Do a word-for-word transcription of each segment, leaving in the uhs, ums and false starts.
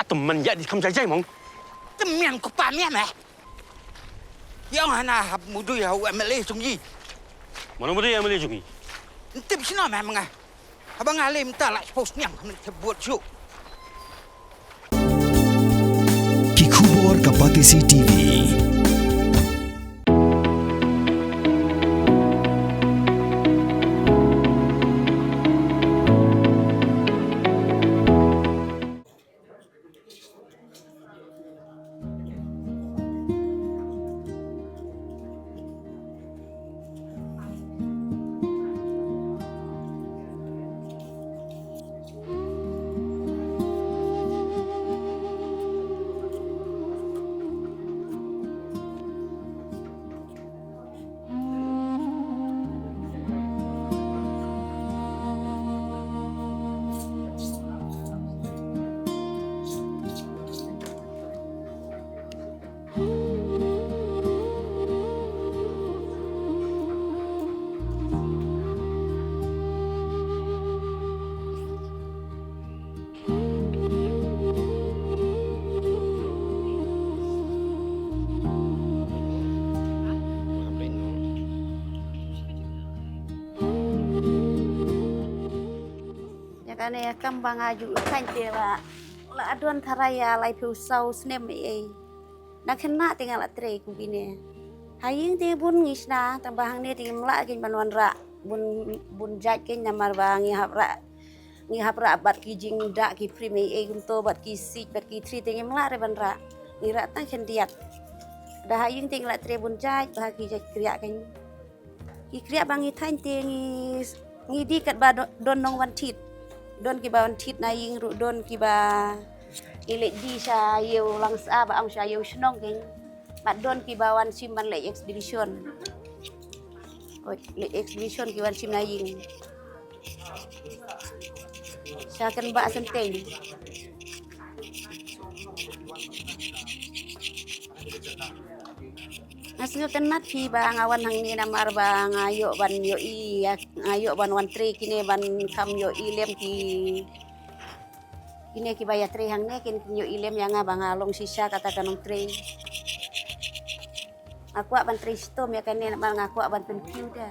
Tymmen ïa di kham jai jai mong. Tymmen ko pa mian eh. Ïa nga na hap mudui ha u M L A jong i. Mano mudui M L A jong i? Ntip sino meh menga. Haba nga lem ta la post niang men te buat ju. Ki khubor ka Batesi T V. Ïa kane kam ba nga ju khain te ba la don tharai ïa laiphew saw snem ei ei. Na khynnah te nga la trei kum kine. Ha ïing te bun ngi shna tang ba hangne te ngim lah kein ban wanrah bun, bun jait kein namar ba ngi hap rah, ngi hap rah bad ki jingdah ki prim ei ei kumto bad ki siej bad ki thri te ngim lah re ban rah. Ngi rah tang khyndiat. Da ha ïing te ngi la trei bun jait ba ha ki jait kriah kein. Ki kriah ba ngi thaiñ te ngi, ngi die katba do-, don nongwan thied. Don kiba wan thied na ïing ruh don kiba ngi leit die sha ïew Langsa ba ong sha ïew shnong kein. Bad don kiba wan shim ban leit exhibition. Oi, leit exhibition ki wan shim na ïing. Sha kan ba senteng. Nga sngewtynnat phi ba nga wan hangne namar ba nga ïoh ban ïohi, nga ïoh ban wan trei kine ban kham ïohi lem ki, kine kiba ïa trei hangne kin ïohi lem ïa nga ba nga long shisha kata ka nongtrei. Nga kwah ban trei shitom ïa kane namar nga kwah ban pynkiew te.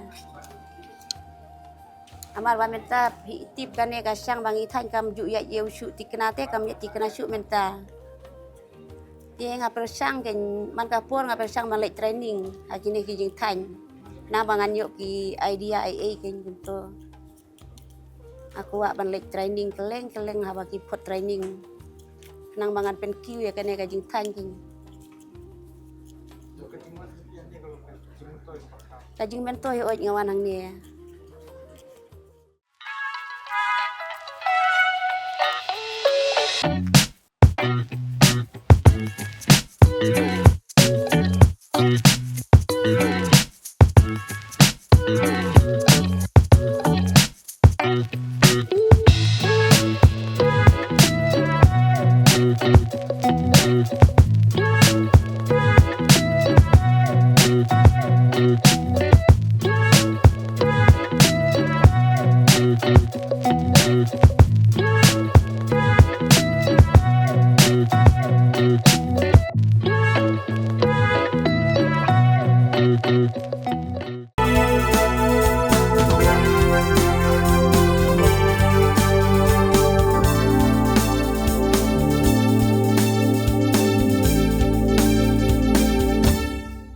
Amar ba mynta phi tip kane ka shang ba ngi thaiñ kam ju ïa ïew shuh thikna te kam ïa thikna shuh mynta. Te nga pyrshang kein man ka por nga pyrshang ban leit training ha kine ki jingthaiñ. Nang ba ngan ïoh ki idea ei ei kein kumto. Nga kwah ban leit training kylleng kylleng haba ki phot training. Nang ba ngan pynkiew ïa kane ka jingthaiñ kein. Ka jingmyntoi hooid nga wan hangne.